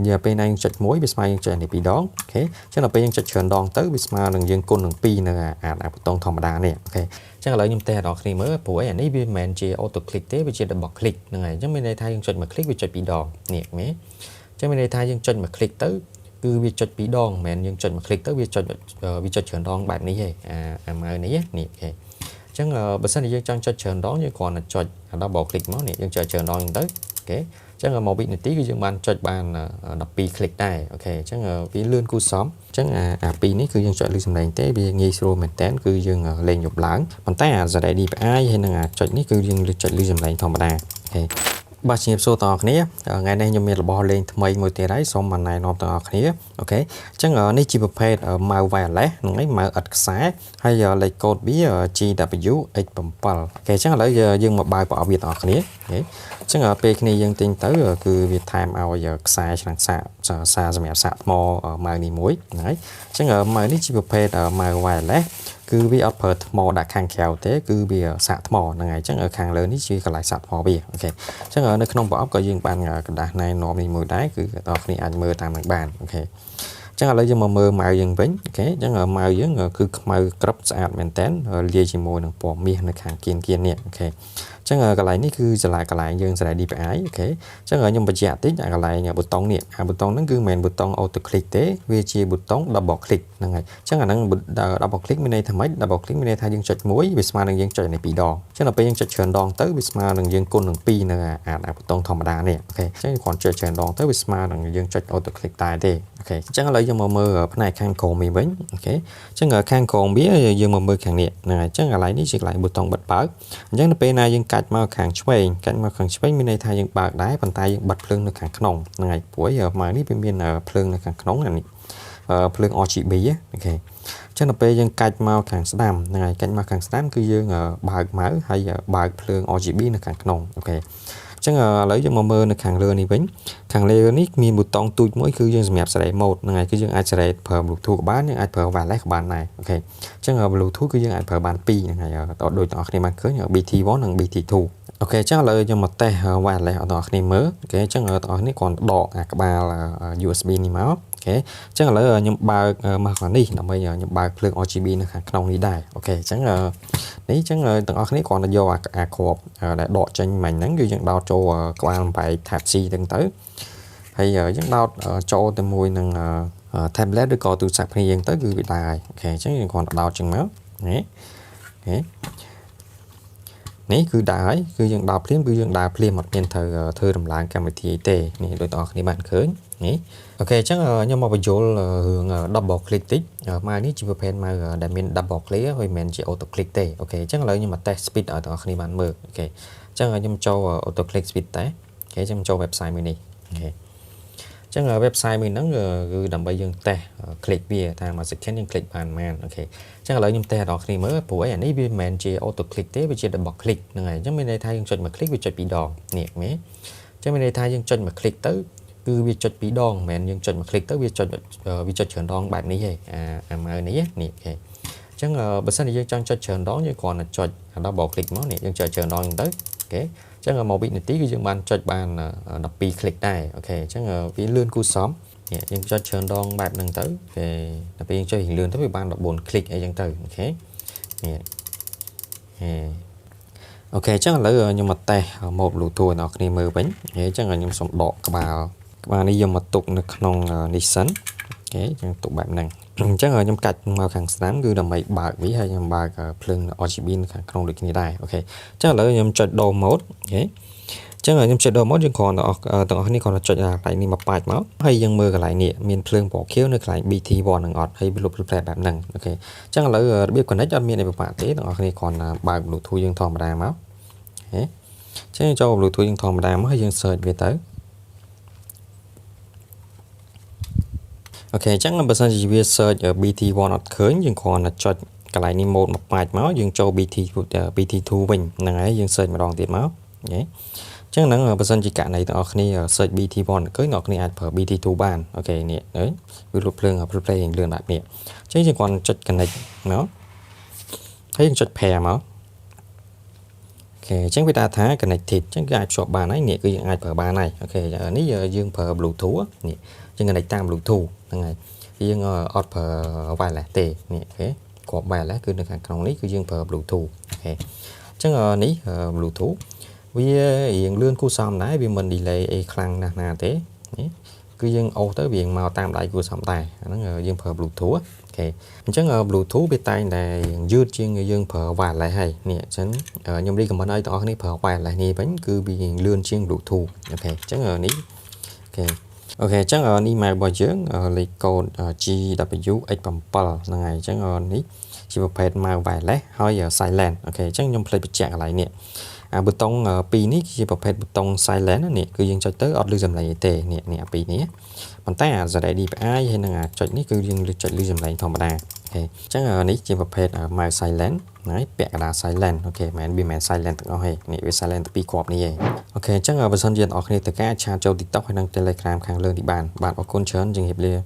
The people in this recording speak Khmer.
យកពេលណាយើងចុចមួយវាស្មើយើងចុចនេះពីរដង OK អញ្ចឹងដល់ពេលយើងចុចច្រើនដងទៅវាស្មើនឹងយើងគុណនឹង2នៅអាប៊ូតុងធម្មតានេះ OK អញ្ចឹងឥឡូវខ្ញុំតេស្តដល់គ្នាមើលព្រោះអីអានេះវាមិនមែនជា auto click ទេវាជា double click ហ្នឹងហើយអញ្ចឹងមានន័យថាយើងចុចមួយ click វាចុចពីរដងនេះមែនអញ្ចឹងមានន័យថាយើងចុចមួយ click ទៅគឺវាចុចពីរដងមិនមែនយើងចុចមួយ click ទៅវាចុចច្រើនដងបែបនេះទេអាម៉ៅនេះនេះ OK អញ្ចឹងបើសិនជាយើងចង់ចុចច្រើនដងយើងគ្រាន់តែចុច double click មកនេះយើងចុចច្រើនដងអញ្ចឹងទៅ OK អញ្ចឹងមកវិនាទីគឺយើងបានចុចបាន12 click ដែរ OK អញ្ចឹងវាលឿនគួរសមអញ្ចឹងអាពីរនេះគឺយើងចុចលឺសំឡេងទេវាងាយស្រួលមែនតើគឺយើងលេងយប់ឡើងប៉ុន្តែអាសារ៉េ DPI ហើយនិងអាចុចនេះគឺយើងចុចលឺសំឡេងធម្មតា OK បាទជំរាបសួរទាំងអស់គ្នាថ្ងៃនេះខ្ញុំមានរបស់លេងថ្មីមួយទៀតហើយសូមមកណែនាំទាំងអស់គ្នា OK អញ្ចឹងនេះជាប្រភេទ mouse wireless ហ្នឹងឯង mouse ឥតខ្សែហើយលេខកូដវា GWX7 OK អញ្ចឹងឥឡូវយើងមកបើកប្រអប់វាទាំងអស់គ្នា OK អញ្ចឹងពេលគ្នាយើងទិញទៅគឺវាថែមឲ្យខ្សែឆ្នាំងសាកសារសម្រាប់សាកថ្ម mouse នេះមួយហ្នឹងហើយអញ្ចឹង mouse នេះជាប្រភេទ mouse wireless គឺវាអត់ប្រើថ្មដាក់ខាងក្រៅទេគឺវាសាកថ្មហ្នឹងហើយអញ្ចឹងខាងលើនេះជាកន្លែងសាកថ្មវា OK អញ្ចឹងនៅក្នុងប្រអប់ក៏យើងបានក្រដាសណែនាំនេះមួយដែរគឺបងប្អូនអាចមើលតាមនឹងបាន OK អញ្ចឹងឥឡូវយើងមកមើល mouse យើងវិញ OK អញ្ចឹង mouse យើងគឺខ្មៅក្រឹបស្អាតមែនតើលាយជាមួយនឹងពណ៌មាសនៅខាងគៀនគៀននេះ OK អញ្ចឹងកន្លែងនេះគឺចលាកន្លែងយើងស្រែ DPI OK អញ្ចឹងខ្ញុំបញ្ជាក់តិចអាកន្លែងប៊ូតុងនេះអាប៊ូតុងហ្នឹងគឺមិនមែនប៊ូតុង auto click ទេវាជាប៊ូតុង double click ហ្នឹងហើយអញ្ចឹងអាហ្នឹង double click មានន័យថាម៉េច double click មានន័យថាយើងចុចមួយវាស្មើនឹងយើងចុចនេះពីរដងអញ្ចឹងដល់ពេលយើងចុចច្រើនដងទៅវាស្មើនឹងយើងគុណនឹង2នៅអាប៊ូតុងធម្មតានេះ OK អញ្ចឹងគ្រាន់ចុចច្រើនដងទៅវាស្មើនឹងយើងចុច auto click តែទេ OK អញ្ចឹងឥឡូវយើងមកមើលផ្នែកខាងក្រោមនេះវិញ OK អញ្ចឹងខាងក្រោមវាយើងមកមើលខាងនេះហ្នឹងហើយអញ្ចឹងកន្លែងនេះជាកន្លែងប៊ូតុងបិទបើកអញ្ចឹងនៅពេលណាយើងកាច់មកខាងឆ្វេងកាច់មកខាងឆ្វេងមានន័យថាយើងបើកដែរប៉ុន្តែយើងបិទភ្លើងនៅខាងក្នុងហ្នឹងហើយព្រោះ mouse នេះវាមានភ្លើងនៅខាងក្នុងអានេះភ្លើង RGB OK អញ្ចឹងដល់ពេលយើងកាច់មកខាងស្ដាំហ្នឹងហើយកាច់មកខាងស្ដាំគឺយើងបើក mouse ហើយបើកភ្លើង RGB នៅខាងក្នុង OK អញ្ចឹងឥឡូវយើងមកមើលនៅខាងលើនេះវិញខាងលើនេះមានប៊ូតុងទូចមួយគឺយើងសម្រាប់សេរី mode ហ្នឹងហើយគឺយើងអាចសេរីប្រើ Bluetooth ក៏បានយើងអាចប្រើ wireless ក៏បានដែរ OK អញ្ចឹង Bluetooth គឺយើងអាចប្រើបានពីរហ្នឹងហើយដូចទាំងអស់គ្នាបានឃើញ BT1 និង BT2 OK អញ្ចឹងឥឡូវខ្ញុំមកតេស្ត wireless ឲ្យទាំងអស់គ្នាមើល OK អញ្ចឹងទាំងអស់គ្នាគ្រាន់ដកអាក្បាល USB នេះមក OK អញ្ចឹងឥឡូវខ្ញុំបើកមកខាងនេះដើម្បីខ្ញុំបើកភ្លើង RGB នៅខាងក្នុងនេះដែរ OK អញ្ចឹងនេះអញ្ចឹងទាំងអស់គ្នាគ្រាន់តែយកអាគ្រាប់ដែលដកចេញមិញហ្នឹងគឺយើងដោតចូលក្បាលបំបែក Type C ហ្នឹងទៅហើយយើងដោតចូលទៅមួយនឹង tablet ឬក៏ទូរស័ព្ទគ្នាយើងទៅគឺវាដើរហើយ OK អញ្ចឹងយើងគ្រាន់តែដោតចឹងមកនេះ OK នេះគឺដើរហើយគឺយើងដោតភ្លាមគឺយើងដើរភ្លាមអត់មានត្រូវធ្វើដំឡើងកម្មវិធីទេនេះដូចបងប្អូនបានឃើញនេះ OK អញ្ចឹងខ្ញុំមកបញ្យល់រឿង double click តិច mouse នេះជាប្រភេទ mouse ដែលមាន double click ហើយមិនមែនជា auto click ទេ OK អញ្ចឹងឥឡូវខ្ញុំមក test speed ឲ្យបងប្អូនបានមើល OK អញ្ចឹងខ្ញុំចូល auto click speed តែ OK អញ្ចឹងចូល website មួយនេះ OK អញ្ចឹង website មួយហ្នឹងគឺដើម្បីយើង test click វាតាមមួយ second យើង click បានប៉ុន្មាន OK អញ្ចឹងឥឡូវខ្ញុំតេស្តដល់គ្នាមើលព្រោះអីអានេះវាមិនមែនជា auto click ទេវាជា double click ហ្នឹងហើយអញ្ចឹងមានន័យថាយើងចុចមួយ click វាចុចពីរដងនេះមែនអញ្ចឹងមានន័យថាយើងចុចមួយ click ទៅគឺវាចុចពីរដងមិនមែនយើងចុចមួយ click ទៅវាចុចច្រើនដងបែបនេះទេអា mouse នេះនេះ OK អញ្ចឹងបើសិនជាយើងចង់ចុចច្រើនដងយើងគ្រាន់តែចុច double click មកនេះយើងចុចច្រើនដងអញ្ចឹងទៅ OK អញ្ចឹងមកវិនាទីគឺយើងបានចុចបាន12 click ដែរ OK អញ្ចឹងវាលឿនគួរសមនេះយើងចុចច្រើនដងបែបហ្នឹងទៅ OK ដល់ពេលយើងចុចលឿនទៅវាបាន14 click អីចឹងទៅ OK នេះហេ OK អញ្ចឹងឥឡូវខ្ញុំមកតេស្ត mode Bluetooth ឲ្យអ្នកគ្នាមើលវិញអញ្ចឹងខ្ញុំសូមដកក្បាលក្បាលនេះយកមកទុកនៅក្នុងនេះសិន OK អញ្ចឹងទុកបែបហ្នឹងអញ្ចឹងខ្ញុំកាច់មកខាងស្ដាំគឺដើម្បីបើកវាហើយខ្ញុំបើកភ្លើង RGB នៅខាងក្នុងដូចគ្នាដែរ OK អញ្ចឹងឥឡូវខ្ញុំចុចដូរ mode OK អញ្ចឹងខ្ញុំចុចដូរ mode យើងគ្រាន់តែអស់ទាំងអស់នេះគ្រាន់តែចុចកន្លែងនេះមកប៉ាច់មកហើយយើងមើលកន្លែងនេះមានភ្លើងពណ៌ខៀវនៅកន្លែង BT1 ហ្នឹងអត់ហើយលុបភ្លែបែបហ្នឹង OK អញ្ចឹងឥឡូវរបៀប connect អត់មានអីពិបាកទេទាំងអស់គ្នាគ្រាន់តែបើក Bluetooth យើងធម្មតាមក OK អញ្ចឹងចូល Bluetooth យើងធម្មតាមកហើយយើង search វាទៅ OK អញ្ចឹងបើសិនជាវា search BT1 អត់ឃើញយើងគ្រាន់តែចុចកន្លែងនេះ mode មកប៉ាច់មកយើងចូល BT2 វិញហ្នឹងហើយយើង search ម្ដងទៀតមក OK អញ្ចឹងហ្នឹងបើសិនជាករណីទាំងអស់គ្នា search BT1 ឃើញអ្នកគ្នាអាចប្រើ BT2 បាន OK នេះវាលុបភ្លើងភ្លឺភ្លេងលឿនបែបនេះអញ្ចឹងយើងគ្រាន់ចុច connect មកហើយយើងចុច pair មក OK OK អញ្ចឹងវាដាក់ថា connected អញ្ចឹងគឺអាចភ្ជាប់បានហើយនេះគឺយើងអាចប្រើបានហើយ OK នេះយើងប្រើ Bluetooth នេះយើង connect តាម Bluetooth ហ្នឹងហើយយើងអត់ប្រើ wireless ទេនេះ OK គ្រាប់ wireless គឺនៅខាងក្នុងនេះគឺយើងប្រើ Bluetooth OK អញ្ចឹងនេះ Bluetooth វារៀងលឿនគួរសមដែរវាមិន delay អីខ្លាំងណាស់ណាទេនេះគឺយើងអូសទៅវាមកតាមដៃគួរសមដែរអាហ្នឹងយើងប្រើ Bluetooth OK អញ្ចឹង Bluetooth វាតែងតែយឺតជាងយើងប្រើ wireless ហើយនេះអញ្ចឹងខ្ញុំ recommend ឲ្យបងប្អូនគ្នាប្រើ wireless នេះវិញគឺវាលឿនជាង Bluetooth OK អញ្ចឹងនេះ OK OK អញ្ចឹងនេះ mouse របស់យើងលេខកូដ GWX7 ហ្នឹងហើយអញ្ចឹងនេះជាប្រភេទ mouse wireless ហើយ silent OK អញ្ចឹងខ្ញុំភ្លេចបញ្ជាក់កន្លែងនេះអាប៊ូតុងពីរនេះជាប្រភេទប៊ូតុង silent នេះគឺយើងចុចទៅអត់ឮសំឡេងទេនេះនេះអាពីរនេះប៉ុន្តែអា ZA DPI ហើយនិងអាចុចនេះគឺយើងចុចឮសំឡេងធម្មតា OK អញ្ចឹងនេះជាប្រភេទ mouse silent ហ្នឹងហើយពាក់កណ្ដាល silent OK មិនវាមិនមែន silent ទាំងអស់ទេនេះវា silent តែពីរគ្រាប់នេះឯង OK អញ្ចឹងបើសិនជាអ្នកនរគ្នាត្រូវការ chat ចូល TikTok ហើយនិង Telegram ខាងលើនេះបានបាទអរគុណច្រើនជម្រាបលា។